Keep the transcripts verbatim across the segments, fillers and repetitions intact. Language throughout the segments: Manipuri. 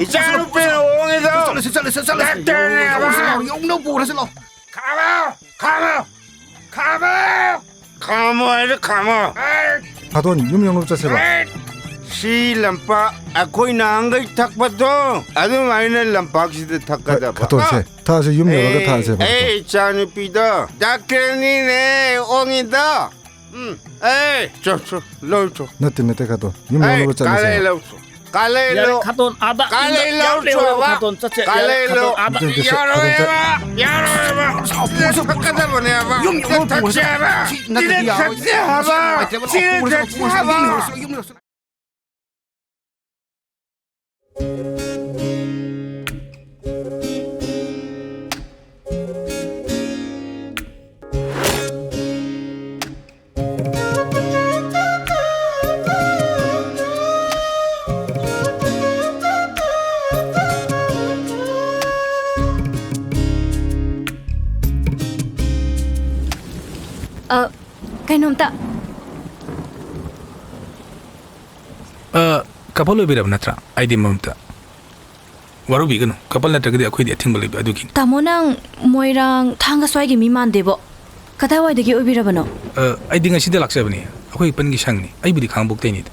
ꯏꯆꯥꯅꯨꯄꯤꯅ ꯑꯣꯡꯉꯤꯗꯣ꯫ ꯆꯠꯂꯁꯤ, ꯆꯠꯂꯁꯤ, ꯆꯠꯂꯁꯤ꯫ ꯗꯥꯛꯇꯔꯅꯦꯕ꯫ ꯌꯧꯅ ꯄꯨꯔꯁꯤ ꯂꯥꯎ, ꯌꯧꯅ ꯄꯨꯔꯁꯤ ꯂꯥꯎ꯫ ꯈꯥꯝꯃꯣ! ꯈꯥꯝꯃꯣ! ꯈꯥꯝꯃꯣ! ꯈꯥꯝꯃꯣ ꯍꯥꯏꯔ ꯈꯥꯝꯃꯣ꯫ ꯈꯥꯇꯣꯟ, ꯌꯨꯝ ꯌꯧꯅꯕ ꯆꯠꯁꯦꯕ꯫ ꯁꯤ ꯂꯝꯄꯥꯛ ꯑꯩꯈꯣꯏ ꯅꯍꯥꯟꯈꯩ ꯊꯛꯄꯗꯣ, ꯑꯗꯨꯃꯥꯏꯅ ꯂꯝꯄꯥꯛꯁꯤꯗ ꯊꯛꯀꯗꯕ꯫ ꯈꯥꯇꯣꯟꯁꯦ, ꯊꯛꯑꯁꯦ, ꯌꯨꯝ ꯌꯧꯔꯒ ꯊꯛꯑꯁꯦꯕ, ꯈꯥꯇꯣꯟ꯫ ꯑꯦ, ꯏꯆꯥꯅꯨꯄꯤꯗꯣ, ꯗꯥꯛꯇꯔꯅꯤꯅꯦ, ꯑꯣꯡꯉꯤꯗꯣ꯫ ꯎꯝ, ꯑꯦ, ꯆꯣ, ꯆꯣ, ꯂꯧ ꯆꯣ꯫ ꯅꯠꯇꯦ, ꯅꯠꯇꯦ, ꯈꯥꯇꯣꯟ꯫ ꯌꯨꯝ ꯌꯧꯅꯕ ꯆꯠꯂꯁꯦ꯫ ꯀꯥꯂꯩ ꯂꯧ ꯆꯣ꯫ ꯀꯥꯂꯩ ꯌꯥꯔꯦ, ꯂꯧ꯫ ꯈꯥꯇꯣꯟ, ꯑꯥꯗ ꯀꯥꯂꯩ ꯌꯨꯝꯗ ꯂꯧ ꯌꯥꯝ ꯂꯩꯍꯧꯔꯦꯕ, ꯆꯣꯕ꯫ ꯈꯥꯇꯣꯟ, ꯆꯠꯁꯦ꯫ ꯀꯥꯂꯩ ꯌꯥꯔꯦ, ꯂꯧ꯫ ꯈꯥꯇꯣꯟ, ꯑꯥꯗ꯫ ꯅꯠꯇꯦ, ꯅꯠꯇꯦ, ꯌꯥꯔꯣꯏꯕ, ꯈꯥꯇꯣꯟ, ꯆꯠ- ꯌꯥꯔꯣꯏꯕ꯫ ꯁꯤꯗ ꯊꯛꯀꯗꯕꯅꯦꯕ꯫ ꯌꯨꯝ ꯁꯤꯗ ꯌꯧꯅꯕ ꯊꯛꯁꯦ ꯍꯥꯏꯕ꯫ ꯁꯤ ꯅꯠꯇ꯭ꯔꯗꯤ ꯁꯤꯗ ꯌꯥꯔꯣꯏ꯫ ꯊꯛꯁꯦ ꯍꯥꯏꯕ꯫ ꯁꯤꯗ ꯊꯛꯁꯦ ꯍꯥꯏꯕ꯫ ꯌꯨꯝ ꯌꯧꯔꯁꯤ, ꯌꯨꯝ ꯌꯧꯔꯁꯤ꯫ ꯑ, ꯀꯩꯅꯣꯝꯇ꯫ ꯑ, ꯀꯄꯜ ꯑꯣꯏꯕꯤꯔꯕ ꯅꯠꯇ꯭ꯔꯥ? ꯑꯩꯗꯤ ꯃꯝꯇ꯫ ꯋꯥꯔꯧꯕꯤꯒꯅꯨ, ꯀꯄꯜ ꯅꯠꯇ꯭ꯔꯒꯗꯤ ꯑꯩꯈꯣꯏꯗꯤ ꯑꯊꯤꯡꯕ ꯂꯩꯕ ꯑꯗꯨꯒꯤꯅꯤ꯫ ꯇꯥꯃꯣ, ꯅꯪ ꯃꯣꯏꯔꯥꯡ ꯊꯥꯡꯒ ꯁ꯭ꯋꯥꯏꯒꯤ ꯃꯤ ꯃꯥꯟꯗꯦꯕꯣ꯫ ꯀꯗꯥꯏꯋꯥꯏꯗꯒꯤ ꯑꯣꯏꯕꯤꯔꯕꯅꯣ? ꯑ, ꯑꯩꯗꯤ ꯉꯁꯤꯗ ꯂꯥꯛꯆꯕꯅꯤ꯫ ꯑꯩꯈꯣꯏ ꯏꯄꯟꯒꯤ ꯁꯪꯅꯤ꯫ ꯑꯩꯕꯨꯗꯤ ꯈꯥꯉꯕꯣꯛꯇꯩꯅꯤꯗ꯫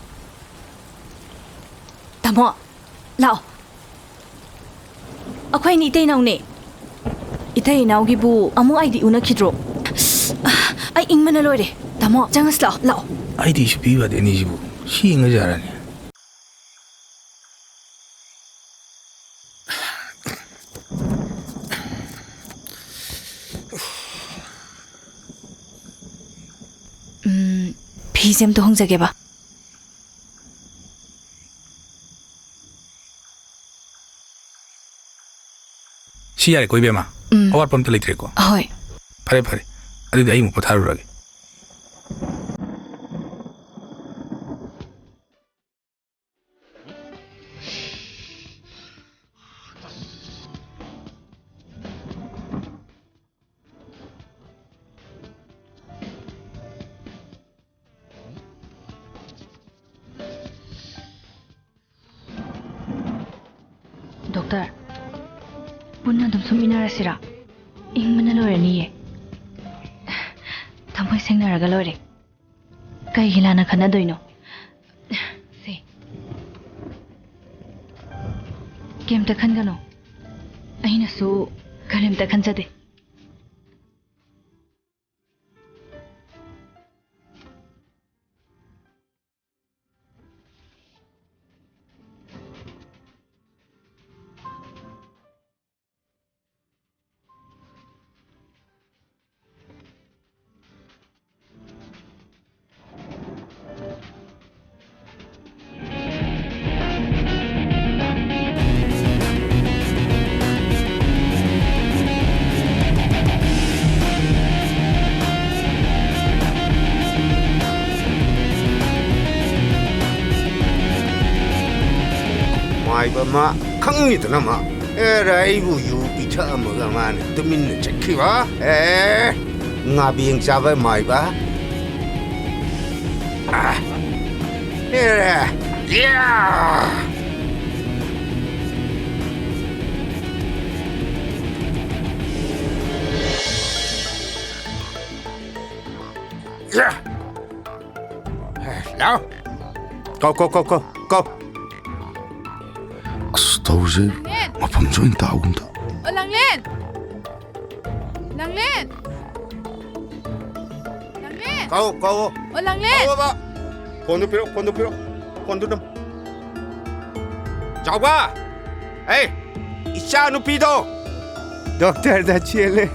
ꯇꯥꯃꯣ, ꯂꯥꯛꯑꯣ꯫ ꯑꯩꯈꯣꯏ ꯑꯅꯤ ꯏꯇꯩ ꯏꯅꯥꯎꯅꯦ꯫ ꯏꯇꯩ ꯏꯅꯥꯎꯒꯤꯕꯨ ꯑꯃꯨꯛ ꯑꯩꯗꯤ ꯎꯅꯈꯤꯗ꯭ꯔꯣ? ꯑꯩ ꯏꯪꯕꯅ ꯂꯣꯏꯔꯦ꯫ ꯇꯥꯃꯣ, ꯆꯪꯉꯁꯤ ꯂꯥꯛꯑꯣ, ꯂꯥꯛꯑꯣ꯫ ꯑꯩꯗꯤ ꯏꯁꯨ ꯄꯤꯕ ꯌꯥꯗꯦ ꯑꯅꯤꯁꯤꯕꯨ꯫ ꯁꯤ ꯏꯪꯉꯖꯥꯔꯅꯦ꯫ ꯎꯝ, ꯐꯤꯁꯦ ꯑꯝꯇ ꯍꯣꯡꯖꯒꯦꯕ꯫ ꯁꯤ ꯌꯥꯔꯦꯀꯣ, ꯏꯕꯦꯝꯃ? ꯎꯝ꯫ ꯑꯋꯥꯠꯄ ꯑꯝꯇ ꯂꯩꯇ꯭ꯔꯦꯀꯣ? ꯑꯍꯣꯏ꯫ ꯐꯔꯦ, ꯐꯔꯦ꯫ ꯑꯗꯨꯗꯤ ꯑꯩ ꯑꯃꯨꯛ ꯄꯣꯊꯥꯔꯨꯔꯒꯦ꯫ ꯗꯣꯛꯇꯔ, ꯄꯨꯟꯅ ꯑꯗꯨꯝ ꯁꯨꯝ ꯏꯟꯅꯔꯁꯤꯔꯥ? ꯏꯪꯕꯅ ꯂꯣꯏꯔꯅꯤꯌꯦ꯫ ꯊꯃꯣꯏ ꯁꯦꯡꯅꯔꯒ ꯂꯣꯏꯔꯦ꯫ ꯀꯩꯒꯤ ꯂꯥꯟꯅ ꯈꯟꯅꯗꯣꯏꯅꯣ? ꯁꯦ, ꯀꯩꯝꯇ ꯈꯟꯒꯅꯣ꯫ ꯑꯩꯅꯁꯨ ꯀꯔꯤꯝꯇ ꯈꯟꯖꯗꯦ꯫ ꯃꯥꯏꯕ ꯑꯃ, ꯈꯪꯉꯤꯗꯅ ꯃꯥ꯫ ꯑꯦꯔꯥ, ꯑꯩꯕꯨ ꯌꯨ ꯄꯤꯊꯛꯑꯝꯃꯒ ꯃꯥꯅ ꯇꯨꯃꯤꯟꯅ ꯆꯠꯈꯤꯕ꯫ ꯑꯦ, ꯉꯥꯕꯦꯡ ꯆꯥꯕ ꯃꯥꯏꯕ꯫ ꯑꯥ, ꯑꯦꯔꯥ, ꯌꯥ! ꯌꯥ! ꯂꯥꯎ꯫ ꯀꯧ, ꯀꯧ, ꯀꯧ, ꯀꯧ, ꯀꯧ꯫ ꯑꯁ, ꯇꯧꯔꯤꯁꯦ꯫ ꯂꯥꯡꯂꯦꯟ! ꯃꯐꯝꯁꯨ ꯑꯣꯏꯅ ꯇꯥꯍꯧꯒꯨꯝ ꯇꯧ꯫ ꯑꯣ, ꯂꯥꯡꯂꯦꯟ! ꯂꯥꯡꯂꯦꯟ! ꯂꯥꯡꯂꯦꯟ! ꯀꯧ, ꯀꯧ꯫ ꯑꯣ, ꯂꯥꯡꯂꯦꯟ! ꯀꯧꯑꯣꯕ꯫ ꯐꯣꯟꯗꯨ ꯄꯤꯔꯛꯑꯣ, ꯐꯣꯟꯗꯨ ꯄꯤꯔꯛꯑꯣ, ꯐꯣꯟꯗꯨ ꯅꯝ꯫ ꯆꯥꯎꯕ! ꯑꯩ, ꯏꯆꯥ ꯅꯨꯄꯤꯗꯣ! ꯗꯣꯛꯇꯔꯗ ꯆꯦꯜꯂꯦ꯫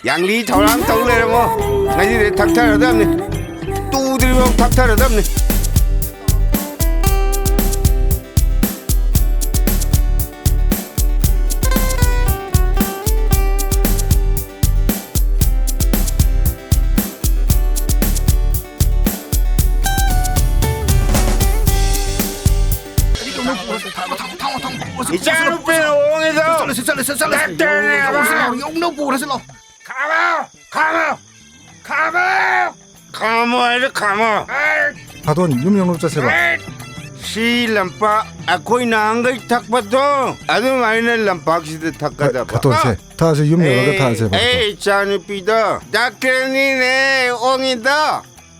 ꯌꯥꯡꯂꯤ ꯊꯧꯔꯥꯡ ꯇꯧ ꯂꯩꯔꯝꯃꯣ꯫ ꯉꯁꯤꯗꯤ ꯊꯛꯊꯔꯗꯕꯅꯤ꯫ ꯇꯨꯗ꯭ꯔꯤꯐꯥꯎ ꯊꯛꯊꯔꯗꯕꯅꯤ꯫ ꯏꯆꯥ ꯅꯨꯄꯤꯅ ꯑꯣꯡꯉꯤꯗꯣ꯫ ꯆꯠꯂꯁꯤ, ꯆꯠꯂꯁꯤ, ꯆꯠꯂꯁꯤ꯫ ꯗꯥꯛꯇꯔꯅꯦ ꯍꯥꯏꯕ꯫ ꯌꯧꯅ ꯄꯨꯔꯁꯤ ꯂꯥꯎ꯫ ꯈꯥꯝꯃꯣ! ꯈꯥꯝꯃꯣ! ꯈꯥꯝꯃꯣ! ꯈꯥꯝꯃꯣ ꯍꯥꯏꯔꯦ, ꯈꯥꯝꯃꯣ! ꯑꯦ! ꯊꯥꯗꯣꯟ, ꯌꯨꯝ ꯌꯧꯅꯕ ꯆꯠꯁꯦꯕ꯫ ꯑꯦ! ꯁꯤ ꯂꯝꯄꯥꯛ ꯑꯩꯈꯣꯏ ꯅꯍꯥꯟꯈꯩ ꯊꯛꯄꯗꯣ, ꯑꯗꯨꯃꯥꯏꯅ ꯂꯝꯄꯥꯛꯁꯤꯗ ꯊꯛꯀꯗꯕ꯫ ꯈꯥꯇꯣꯟꯁꯦ, ꯊꯛꯑꯁꯦ, ꯌꯨꯝ ꯌꯧꯔꯒ ꯑꯦ, ꯊꯛꯑꯁꯦꯕ, ꯑꯦ, ꯈꯥꯇꯣꯟ꯫ ꯏꯆꯥꯅꯨꯄꯤꯗꯣ, ꯗꯥꯛꯇꯔꯅꯤꯅꯦ ꯑꯣꯡꯉꯤꯗꯣ꯫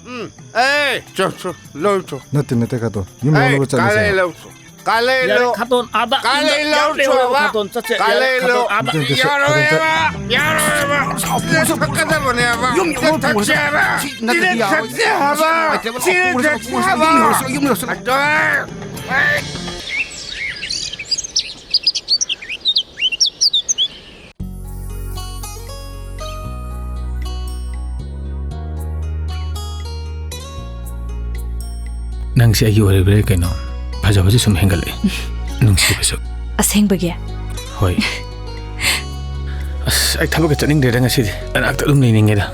ꯎꯝ, ꯑꯦ, ꯆꯣ, ꯆꯣ, ꯂꯧ ꯆꯣ꯫ ꯅꯠꯇꯦ, ꯅꯠꯇꯦ, ꯈꯥꯇꯣꯟ, ꯌꯨꯝ ꯑꯦ, ꯌꯧꯅꯕ ꯆꯠꯂꯁꯦ꯫ ꯀꯥꯂꯩ ꯂꯧ ꯆꯣ, ꯀꯥꯂꯩ ꯌꯥꯔꯦ, ꯂꯧ꯫ ꯈꯥꯇꯣꯟ, ꯑꯥꯗ ꯀꯥꯂꯩ ꯌꯨꯝꯗ ꯂꯧ ꯌꯥꯎꯔꯦ, ꯆꯣ, ꯍꯥꯏꯕ, ꯕꯥ꯫ ꯈꯥꯇꯣꯟ, ꯆꯠꯁꯦ꯫ ꯌꯥꯔꯦ, ꯀꯥꯂꯩ ꯂꯧ꯫ ꯈꯥꯇꯣꯟ, ꯑꯥꯗ꯫ ꯅꯠꯇꯦ, ꯅꯠꯇꯦ, ꯈꯥꯇꯣꯟ, ꯌꯥꯔꯣꯏꯕ, ꯆꯠ- ꯌꯥꯔꯣꯏꯕ꯫ ꯁꯤꯗ ꯊꯛꯀꯗꯕꯅꯦꯕ꯫ ꯌꯨꯝ ꯌꯧꯅꯕ ꯁꯤꯗ ꯊꯛꯁꯦ ꯍꯥꯏꯕ꯫ ꯁꯤ ꯅꯠꯇ꯭ꯔꯗꯤ ꯁꯤꯗ ꯌꯥꯔꯣꯏ꯫ ꯊꯛꯁꯦ ꯍꯥꯏꯕ꯫ ꯅꯨꯡꯉꯥꯏꯇꯦꯕ, ꯁꯤꯗ ꯂꯥꯛꯑꯣ, ꯊꯛꯁꯦ ꯄꯨꯔꯁꯤ, ꯍꯥꯏꯕ꯫ ꯌꯨꯝ ꯌꯧꯁꯤ, ꯌꯨꯝ ꯌꯧꯁꯤ꯫ ꯑꯗꯣ, ꯑꯩ ꯅꯪꯁꯦ ꯑꯩꯒꯤ ꯑꯣꯏꯔꯤꯕ꯭ꯔꯥ ꯀꯩꯅꯣ? ꯐꯖꯕꯁꯨ ꯁꯨꯝ ꯍꯦꯟꯒꯠꯂꯛꯑꯦ꯫ ꯅꯨꯡꯁꯤꯕꯁꯨ꯫ ꯑꯁꯦꯡꯕꯒꯤ? ꯍꯣꯏ꯫ ꯑꯁ, ꯑꯩ ꯊꯕꯛꯀ ꯆꯠꯅꯤꯡꯗ꯭ꯔꯦꯗ ꯉꯁꯤꯗꯤ꯫ ꯅꯅꯥꯛꯇ ꯑꯗꯨꯝ ꯂꯩꯅꯤꯡꯉꯦꯗ꯫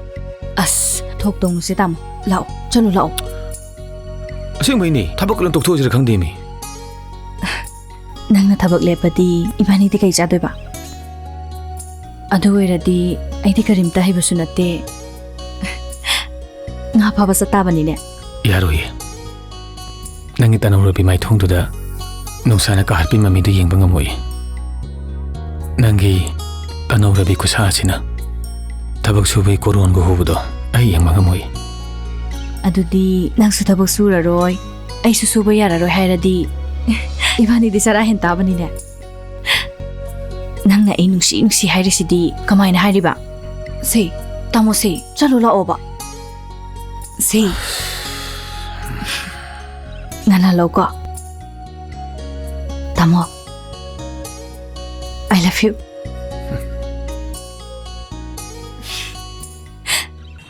ꯑꯁ, ꯊꯣꯛꯇꯧꯅꯨꯁꯦ, ꯇꯥꯃꯣ꯫ ꯂꯥꯛꯑꯣ, ꯆꯠꯂꯨ ꯂꯥꯛꯑꯣ꯫ ꯑꯁꯦꯡꯕꯩꯅꯦ, ꯊꯕꯛꯀ ꯂꯣꯏ ꯇꯣꯛꯊꯣꯛꯑꯁꯤꯔ ꯈꯪꯗꯦꯃꯤ꯫ ꯅꯪꯅ ꯊꯕꯛ ꯂꯦꯞꯄꯗꯤ ꯏꯕꯥꯅꯤꯗꯤ ꯀꯩ ꯆꯥꯗꯣꯏꯕ? ꯑꯗꯨ ꯑꯣꯏꯔꯗꯤ ꯑꯩꯗꯤ ꯀꯔꯤꯝꯇ ꯍꯩꯕꯁꯨ ꯅꯠꯇꯦ꯫ ꯉꯥ ꯐꯥꯕ ꯆꯠꯇꯥꯕꯅꯤꯅꯦ꯫ ꯌꯥꯔꯣꯏꯌꯦ꯫ ꯅꯪꯒꯤ ꯇꯅꯧꯔꯕꯤ ꯃꯥꯏꯊꯣꯡꯗꯨꯗ ꯅꯨꯡꯁꯥꯅ ꯀꯥꯍꯠꯄꯤ ꯃꯃꯤꯗꯨ ꯌꯦꯡꯕ ꯉꯝꯃꯣꯏꯌꯦ꯫ ꯅꯪꯒꯤ ꯇꯅꯧꯔꯕꯤ ꯈꯨꯠꯁꯥ ꯑꯁꯤꯅ ꯊꯕꯛ ꯁꯨꯕꯒꯤ ꯀꯣꯔꯣꯟꯒ ꯍꯨꯕꯗꯣ ꯑꯩ ꯌꯦꯡꯕ ꯉꯝꯃꯣꯏꯌꯦ꯫ ꯑꯗꯨꯗꯤ ꯅꯪꯁꯨ ꯊꯕꯛ ꯁꯨꯔꯔꯣꯏ, ꯑꯩꯁꯨ ꯁꯨꯕ ꯌꯥꯔꯔꯣꯏ ꯍꯥꯏꯔꯗꯤ ꯏꯕꯥꯅꯤꯗꯤ ꯆꯔꯥ ꯍꯦꯟ ꯇꯥꯕꯅꯤꯅꯦ꯫ ꯅꯪꯅ ꯑꯩ ꯅꯨꯡꯁꯤ ꯅꯨꯡꯁꯤ ꯍꯥꯏꯔꯤꯁꯤꯗꯤ ꯀꯃꯥꯏꯅ ꯍꯥꯏꯔꯤꯕ? ꯁꯦ, ꯇꯥꯃꯣ ꯁꯦ, ꯆꯠꯂꯨ ꯂꯥꯛꯑꯣꯕ꯫ ꯁꯦ, ꯉꯟꯍꯜꯂꯧꯀꯣ꯫ ꯇꯥꯃꯣ, I love you꯫